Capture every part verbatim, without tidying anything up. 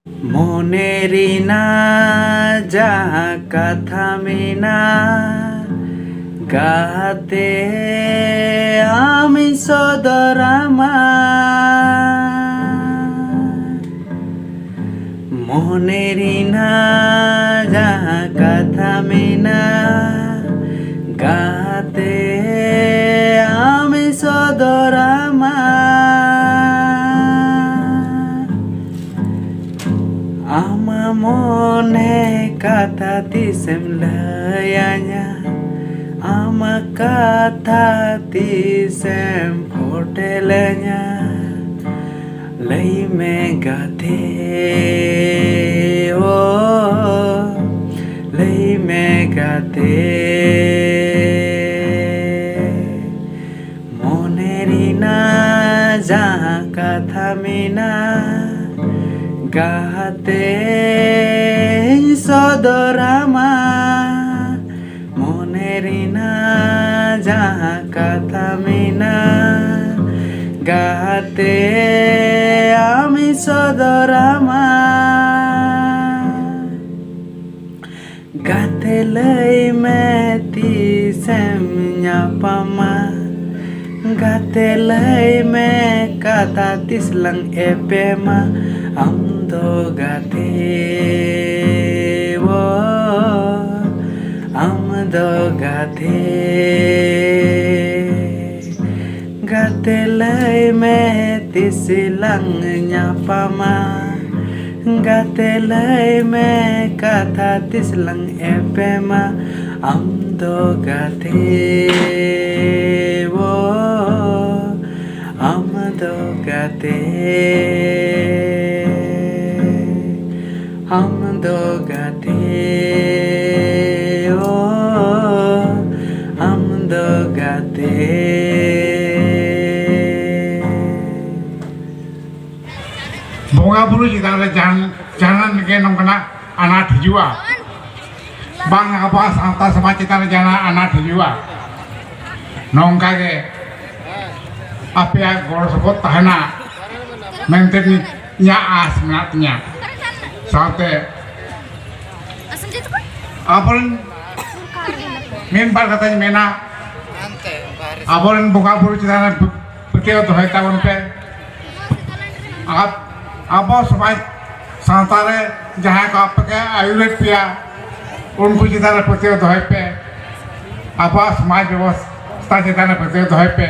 ᱢᱚᱱᱮ ᱨᱮᱱᱟᱜ ᱡᱟᱦᱟᱸ ᱠᱟᱛᱷᱟ ᱢᱮᱱᱟᱜ, ᱜᱟᱛᱮ ᱟᱢᱤᱧ ᱥᱚᱫᱚᱨᱟᱢᱟ᱾ ᱢᱚᱱᱮ ᱨᱮᱱᱟᱜ ᱡᱟᱦᱟᱸ ᱠᱟᱛᱷᱟ ᱢᱮᱱᱟᱜ, ᱜᱟᱛᱮ ᱟᱢᱤᱧ ᱥᱚᱫᱚᱨᱟᱢᱟ᱾ ᱟᱢᱟᱜ ᱢᱚᱱᱮ ᱠᱟᱛᱷᱟ ᱛᱤᱥᱮᱢ ᱞᱟᱹᱭᱟᱹᱧᱟ? ᱟᱢᱟᱜ ᱠᱟᱛᱷᱟ ᱛᱤᱥᱮᱢ ᱯᱷᱚᱴᱮᱞᱟᱹᱧᱟ? ᱞᱟᱹᱭ ᱢᱮ ᱜᱟᱛᱮ, ᱳ, ᱞᱟᱹᱭ ᱢᱮ ᱜᱟᱛᱮ᱾ ᱢᱚᱱᱮ ᱨᱮᱱᱟᱜ ᱡᱟᱦᱟᱸ ᱠᱟᱛᱷᱟ ᱢᱮᱱᱟᱜ, ᱜᱟᱛᱮᱧ ᱥᱚᱫᱚᱨᱟᱢᱟ᱾ ᱢᱚᱱᱮ ᱨᱮᱱᱟᱜ ᱡᱟᱦᱟᱸ ᱠᱟᱛᱷᱟ ᱢᱮᱱᱟᱜ, ᱜᱟᱛᱮ ᱟᱢᱤᱧ ᱥᱚᱫᱚᱨᱟᱢᱟ᱾ ᱜᱟᱛᱮ ᱞᱟᱹᱭ ᱢᱮ ᱛᱤᱥᱮᱢ ᱧᱟᱯᱟᱢᱟ? ᱜᱟᱛᱮ ᱞᱟᱹᱭ ᱢᱮ ᱠᱟᱛᱷᱟ ᱛᱤᱥ ᱞᱟᱝ ᱮᱯᱮᱢᱟ? ᱟᱢ ᱫᱚ ᱜᱟᱛᱮ, ᱳ, ᱟᱢ ᱫᱚ ᱜᱟᱛᱮ᱾ ᱜᱟᱛᱮ ᱞᱟᱹᱭ ᱢᱮ ᱛᱤᱥ ᱞᱟᱝ ᱧᱟᱯᱟᱢᱟ? ᱜᱟᱛᱮ ᱞᱟᱹᱭ ᱢᱮ ᱠᱟᱛᱷᱟ ᱛᱤᱥ ᱞᱟᱝ ᱮᱯᱮᱢᱟ? ᱟᱢ ᱫᱚ ᱜᱟᱛᱮ, ᱳ, ᱟᱢ ᱫᱚ ᱜᱟᱛᱮ, ᱟᱢ ᱫᱚ ᱜᱟᱛᱮ, ᱳ, ᱟᱢ ᱫᱚ ᱜᱟᱛᱮ᱾ ᱵᱚᱸᱜᱟ ᱵᱩᱨᱩ ᱪᱮᱛᱟᱱ ᱨᱮ ᱡᱟᱦᱟᱱ, ᱡᱟᱦᱟᱱᱟᱜ ᱜᱮ ᱱᱚᱝᱠᱟᱱᱟᱜ ᱟᱱᱟᱴ ᱦᱤᱡᱩᱜᱼᱟ, ᱵᱟᱝ ᱟᱵᱚᱣᱟᱜ ᱥᱟᱶᱛᱟ ᱥᱚᱢᱟᱡᱽ ᱪᱮᱛᱟᱱ ᱨᱮ ᱡᱟᱦᱟᱱᱟᱜ ᱟᱱᱟᱴ ᱦᱤᱡᱩᱜᱼᱟ, ᱱᱚᱝᱠᱟ ᱜᱮ ᱟᱯᱮᱭᱟᱜ ᱜᱚᱲᱚ ᱥᱚᱯᱚᱦᱚᱫ ᱛᱟᱦᱮᱱᱟ ᱢᱮᱱᱛᱮ ᱤᱧᱟᱹᱜ ᱟᱥ ᱢᱮᱱᱟᱜ ᱛᱤᱧᱟᱹ᱾ ᱥᱟᱶᱛᱮ ᱟᱵᱚᱨᱮᱱ ᱢᱤᱫ ᱵᱟᱨ ᱠᱟᱛᱷᱟᱧ ᱢᱮᱱᱟ, ᱟᱵᱚᱨᱮᱱ ᱵᱚᱸᱜᱟ ᱵᱩᱨᱩ ᱪᱮᱛᱟᱱ ᱨᱮ ᱯᱟᱹᱛᱭᱟᱹᱣ ᱫᱚᱦᱚᱭ ᱛᱟᱵᱚᱱ ᱯᱮ᱾ ᱟᱨ ᱟᱵᱚ ᱥᱚᱢᱟᱡᱽ ᱥᱟᱶᱛᱟ ᱨᱮ ᱡᱟᱦᱟᱸᱭ ᱠᱚ ᱟᱯᱮ ᱠᱚ ᱟᱹᱭᱩᱨᱮᱫ ᱯᱮᱭᱟ, ᱩᱱᱠᱩ ᱪᱮᱛᱟᱱ ᱨᱮ ᱯᱟᱹᱛᱭᱟᱹᱣ ᱫᱚᱦᱚᱭ ᱯᱮ᱾ ᱟᱵᱚᱣᱟᱜ ᱥᱚᱢᱟᱡᱽ ᱵᱮᱵᱚᱥᱛᱷᱟ ᱪᱮᱛᱟᱱ ᱨᱮ ᱯᱟᱹᱛᱭᱟᱹᱣ ᱫᱚᱦᱚᱭ ᱯᱮ᱾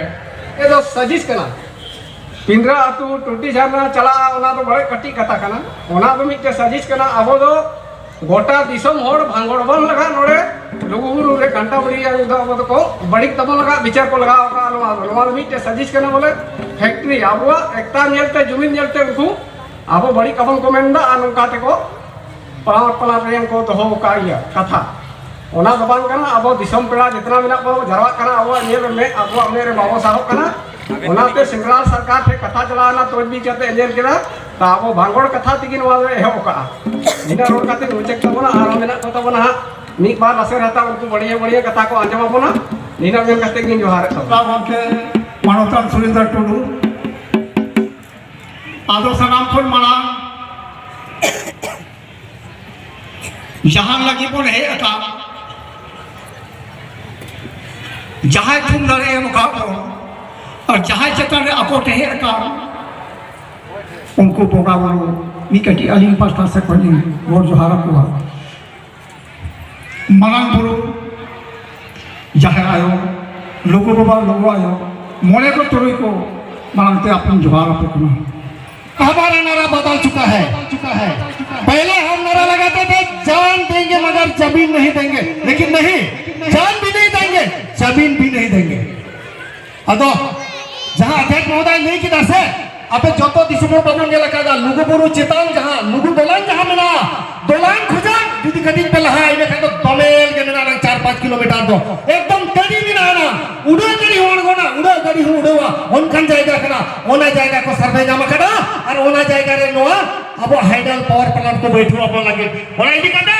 ᱱᱤᱭᱟᱹ ᱫᱚ ᱥᱟᱡᱤᱥ ᱠᱟᱱᱟ᱾ ᱯᱤᱸᱰᱨᱟ ᱟᱹᱛᱩ ᱴᱩᱴᱤ ᱡᱷᱟᱨᱱᱟ ᱪᱟᱞᱟᱜᱼᱟ, ᱚᱱᱟ ᱫᱚ ᱵᱟᱲᱮ ᱠᱟᱹᱴᱤᱡ ᱠᱟᱛᱷᱟ ᱠᱟᱱᱟ᱾ ᱚᱱᱟ ᱫᱚ ᱢᱤᱫᱴᱮᱡ ᱥᱟᱡᱤᱥ ᱠᱟᱱᱟ᱾ ᱟᱵᱚ ᱫᱚ ᱜᱚᱴᱟ ᱫᱤᱥᱚᱢ ᱦᱚᱲ ᱵᱷᱟᱸᱜᱚᱲ ᱵᱚᱱ ᱞᱟᱜᱟᱜ ᱱᱚᱰᱮ ᱞᱩᱜᱩᱵᱩᱨᱩ ᱨᱮ ᱜᱷᱟᱱᱴᱟ ᱵᱟᱲᱤ ᱫᱚ ᱟᱵᱚ ᱫᱚᱠᱚ ᱵᱟᱹᱲᱤᱡ ᱛᱟᱵᱚᱱ ᱞᱟᱜᱟᱜ, ᱵᱤᱪᱟᱨ ᱠᱚ ᱞᱟᱜᱟᱣ ᱟᱠᱟᱫᱼᱟ᱾ ᱱᱚᱣᱟ ᱫᱚ, ᱱᱚᱣᱟ ᱫᱚ ᱢᱤᱫᱴᱮᱡ ᱥᱟᱡᱤᱥ ᱠᱟᱱᱟ ᱵᱚᱞᱮ, ᱯᱷᱮᱠᱴᱨᱤ ᱟᱵᱚᱣᱟᱜ ᱮᱠᱛᱟ ᱧᱮᱞᱛᱮ, ᱡᱩᱢᱤᱫ ᱧᱮᱞᱛᱮ ᱩᱱᱠᱩ ᱟᱵᱚ ᱵᱟᱹᱲᱤᱡ ᱠᱟᱵᱚᱱ ᱠᱚ ᱢᱮᱱᱫᱟ ᱟᱨ ᱱᱚᱝᱠᱟ ᱛᱮᱠᱚ ᱯᱟᱲᱟᱣ ᱯᱟᱲᱟᱣ ᱨᱮᱱ ᱠᱚ ᱫᱚᱦᱚ ᱟᱠᱟᱫ ᱤᱭᱟᱹ ᱠᱟᱛᱷᱟ᱾ ᱚᱱᱟ ᱫᱚ ᱵᱟᱝ ᱠᱟᱱᱟ᱾ ᱟᱵᱚ ᱫᱤᱥᱚᱢ ᱯᱮᱲᱟ ᱡᱮᱛᱱᱟ ᱢᱮᱱᱟᱜ ᱵᱚᱱᱟ, ᱡᱟᱨᱣᱟᱜ ᱠᱟᱱᱟ, ᱟᱵᱚᱣᱟᱜ ᱧᱮᱞ ᱢᱮ, ᱟᱵᱚᱣᱟᱜ ᱢᱮᱫ ᱨᱮ ᱵᱟᱵᱚ ᱥᱟᱦᱚᱜ ᱠᱟᱱᱟ᱾ ᱚᱱᱟᱛᱮ ᱥᱮᱸᱫᱽᱨᱟ ᱥᱚᱨᱠᱟᱨ ᱴᱷᱮᱱ ᱠᱟᱛᱷᱟ ᱪᱟᱞᱟᱣ ᱮᱱᱟ, ᱛᱚᱡᱽᱵᱤᱡ ᱠᱟᱛᱮ ᱧᱮᱞ ᱠᱮᱫᱟ, ᱛᱟ ᱟᱵᱚ ᱵᱷᱟᱸᱜᱚᱲ ᱠᱟᱛᱷᱟ ᱛᱮᱜᱮ ᱱᱚᱣᱟ ᱫᱚ ᱮᱦᱚᱵ ᱠᱟᱜᱼᱟ᱾ ᱱᱤᱱᱟᱹᱜ ᱨᱚᱲ ᱠᱟᱛᱮ ᱢᱩᱪᱟᱹᱫ ᱛᱟᱵᱚᱱᱟ, ᱟᱨᱦᱚᱸ ᱢᱮᱱᱟᱜ ᱠᱚ ᱛᱟᱵᱚᱱᱟ ᱦᱟᱸᱜ ᱢᱤᱫ ᱵᱟᱨ ᱞᱟᱥᱮᱨ ᱦᱟᱛᱟᱣ, ᱩᱱᱠᱩ ᱵᱟᱹᱲᱤᱭᱟᱹ ᱵᱟᱹᱲᱤᱭᱟᱹ ᱠᱟᱛᱷᱟ ᱠᱚ ᱟᱸᱡᱚᱢ ᱟᱵᱚᱱᱟ᱾ ᱱᱤᱱᱟᱹᱜ ᱢᱮᱱ ᱠᱟᱛᱮ ᱜᱤᱧ ᱡᱚᱦᱟᱨᱮᱫ ᱛᱟᱵᱚᱱᱟ᱾ ᱜᱚᱢᱠᱮ ᱢᱟᱱᱚᱛᱟᱱ ᱥᱩᱨᱤᱱᱫᱨᱚ ᱴᱩᱰᱩ, ᱟᱫᱚ ᱥᱟᱱᱟᱢ ᱠᱷᱚᱱ ᱢᱟᱲᱟᱝ ᱡᱟᱦᱟᱸ ᱞᱟᱹᱜᱤᱫ ᱵᱚᱱ ᱦᱮᱡ ᱟᱠᱟᱱ, ᱡᱟᱦᱟᱸᱭ ᱛᱷᱩᱢ ᱫᱟᱲᱮ ᱮᱢ ᱟᱠᱟᱫ ᱵᱚᱱ ᱟᱨ ᱡᱟᱦᱟᱸᱭ ᱪᱮᱛᱟᱱ ᱨᱮ ᱟᱠᱚᱴ ᱦᱮᱡ ᱟᱠᱟᱱ, ᱩᱱᱠᱩ ᱵᱚᱸᱜᱟ ᱵᱩᱨᱩ ᱢᱤᱫ ᱠᱟᱹᱴᱤᱡ ᱟᱹᱞᱤᱧ ᱯᱟᱥᱴᱟ ᱥᱮᱫ ᱠᱷᱚᱱ ᱞᱤᱧ ᱜᱚᱰ ᱡᱚᱦᱟᱨ ᱟᱠᱚᱣᱟ᱾ ᱢᱟᱨᱟᱝ ᱵᱩᱨᱩ, ᱡᱟᱦᱮᱨ ᱟᱭᱳ, ᱞᱩᱜᱩ ᱵᱟᱵᱟ, ᱞᱩᱜᱩ ᱟᱭᱳ, ᱢᱚᱬᱮ ᱠᱚ ᱛᱩᱨᱩᱭ ᱠᱚ ᱢᱟᱲᱟᱝ ᱛᱮ ᱟᱯᱮᱧ ᱡᱚᱦᱟᱨ ᱟᱯᱮ ᱠᱟᱱᱟ᱾ हमारा नारा बदल चुका है। पहले हम नारा लगाते थे, "जान देंगे मगर जमीन नहीं देंगे", लेकिन नहीं, जान भी नहीं देंगे, जमीन भी नहीं देंगे। ᱟᱫᱚ ᱡᱟᱦᱟᱸ ᱟᱫᱷᱮᱠ ᱢᱚᱦᱚᱫᱟᱭ ᱞᱟᱹᱭ ᱠᱮᱫᱟ ᱥᱮ, ᱟᱯᱮ ᱡᱚᱛᱚ ᱫᱤᱥᱚᱢ ᱦᱚᱲ ᱵᱟᱵᱚᱱ ᱧᱮᱞ ᱟᱠᱟᱫᱟ, ᱞᱩᱜᱩ ᱵᱩᱨᱩ ᱪᱮᱛᱟᱱ ᱡᱟᱦᱟᱸ ᱞᱩᱜᱩ ᱫᱚᱞᱟᱱ ᱡᱟᱦᱟᱸ ᱢᱮᱱᱟᱜᱼᱟ, ᱫᱚᱞᱟᱱ ᱠᱷᱚᱱᱟᱜ ᱡᱩᱫᱤ ᱠᱟᱹᱴᱤᱡ ᱯᱮ ᱞᱟᱦᱟ, ᱤᱱᱟᱹ ᱠᱷᱟᱱ ᱫᱚ ᱫᱚᱢᱮ ᱜᱮ ᱢᱮᱱᱟᱜᱼᱟ, ᱪᱟᱨ ᱯᱟᱸᱪ ᱠᱤᱞᱳᱢᱤᱴᱟᱨ ᱫᱚ ᱮᱠᱫᱚᱢ ᱴᱟᱺᱰᱤ ᱢᱮᱱᱟᱜᱼᱟ᱾ ᱩᱰᱟᱹᱣ ᱜᱟᱹᱰᱤ ᱦᱚᱸ ᱟᱬᱜᱚᱱᱟ, ᱩᱰᱟᱹᱣ ᱜᱟᱹᱰᱤ ᱦᱚᱸ ᱩᱰᱟᱹᱣᱟ, ᱚᱱᱠᱟᱱ ᱡᱟᱭᱜᱟ ᱠᱟᱱᱟ᱾ ᱚᱱᱟ ᱡᱟᱭᱜᱟ ᱠᱚ ᱥᱟᱨᱵᱷᱮ ᱧᱟᱢ ᱟᱠᱟᱫᱟ ᱟᱨ ᱚᱱᱟ ᱡᱟᱭᱜᱟ ᱨᱮ ᱱᱚᱣᱟ ᱟᱵᱚ ᱦᱟᱭᱰᱟᱞ ᱯᱟᱣᱟᱨ ᱯᱞᱟᱱᱴ ᱠᱚ ᱵᱟᱹᱭᱴᱷᱟᱹᱣ ᱟᱵᱚᱱ ᱞᱟᱹᱜᱤᱫ᱾ ᱚᱱᱟ ᱤᱫᱤ ᱠᱟᱛᱮ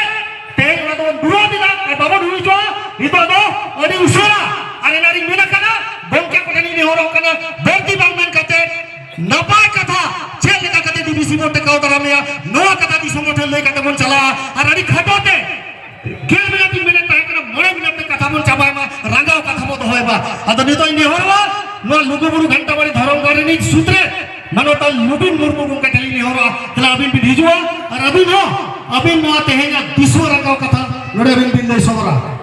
ᱛᱮᱦᱮᱧ ᱚᱱᱟ ᱫᱚᱵᱚᱱ ᱫᱩᱨᱟᱹᱣ ᱠᱮᱫᱟ ᱟᱨ ᱵᱟᱵᱚᱱ ᱦᱩᱭ ᱦᱚᱪᱚᱣᱟ᱾ ᱱᱤᱛᱚᱜ ᱫᱚ ᱟᱹᱰᱤ ᱩᱥᱟᱹᱨᱟ ᱟᱨ ᱮᱱᱟᱝ ᱨᱤᱧ ᱢᱮᱱ ᱟᱠᱟᱫᱟ, ᱜᱚᱢᱠᱮ ᱠᱚᱴᱷᱮᱱ ᱤᱧ ᱱᱮᱦᱚᱨᱚᱜ ᱠᱟᱱᱟ, ᱵᱟᱹᱲᱛᱤ ᱵᱟᱝ ᱢᱮᱱ ᱠᱟᱛᱮ ᱱᱟᱯᱟᱭ ᱠᱟᱛᱷᱟ, ᱪᱮᱫ ᱞᱮᱠᱟ ᱠᱟᱛᱮ ᱰᱤᱵᱷᱤᱥᱤ ᱵᱚᱱ ᱴᱮᱠᱟᱣ ᱫᱟᱨᱟᱢᱮᱭᱟ, ᱱᱚᱣᱟ ᱠᱟᱛᱷᱟ ᱫᱤᱥᱚᱢ ᱦᱚᱲ ᱴᱷᱮᱱ ᱞᱟᱹᱭ ᱠᱟᱛᱮ ᱵᱚᱱ ᱪᱟᱞᱟᱜᱼᱟ᱾ ᱟᱨ ᱟᱹᱰᱤ ᱠᱷᱟᱴᱚ ᱛᱮ, ᱜᱮᱞ ᱢᱤᱱᱤᱴ ᱤᱧ ᱢᱮᱱᱮᱫ ᱛᱟᱦᱮᱸ ᱠᱟᱱᱟ, ᱢᱚᱬᱮ ᱢᱤᱱᱤᱴ ᱛᱮ ᱠᱟᱛᱷᱟ ᱵᱚᱱ ᱪᱟᱵᱟᱭ ᱢᱟ, ᱨᱟᱸᱜᱟᱣ ᱠᱟᱛᱷᱟ ᱵᱚᱱ ᱫᱚᱦᱚᱭ ᱢᱟ᱾ ᱟᱫᱚ ᱱᱤᱛᱚᱜ ᱤᱧ ᱱᱮᱦᱚᱨᱚᱜᱼᱟ, ᱱᱚᱣᱟ ᱞᱩᱜᱩᱵᱩᱨᱩ ᱜᱷᱟᱱᱴᱟᱵᱟᱲᱤ ᱫᱷᱚᱨᱚᱢ ᱜᱟᱲ ᱨᱤᱱᱤᱡ ᱥᱩᱛᱨᱮ ᱢᱟᱱᱚᱛᱟᱱ ᱞᱩᱵᱤᱱ ᱢᱩᱨᱢᱩ ᱜᱚᱢᱠᱮ ᱴᱷᱮᱱ ᱤᱧ ᱱᱮᱦᱚᱨᱚᱜᱼᱟ, ᱛᱟᱦᱞᱮ ᱟᱹᱵᱤᱱ ᱵᱤᱱ ᱦᱤᱡᱩᱜᱼᱟ ᱟᱨ ᱟᱹᱵᱤᱱ ᱦᱚᱸ ᱟᱹᱵᱤᱱ ᱱᱚᱣᱟ ᱛᱮᱦᱮᱧᱟᱜ ᱫᱤᱥᱩᱣᱟᱹ ᱨᱟᱸᱜᱟᱣ ᱠᱟᱛᱷᱟ ᱱᱚᱰᱮ ᱟᱹᱵᱤᱱ ᱵᱤᱱ ᱞᱟᱹᱭ ᱥᱚᱫᱚᱨᱟ᱾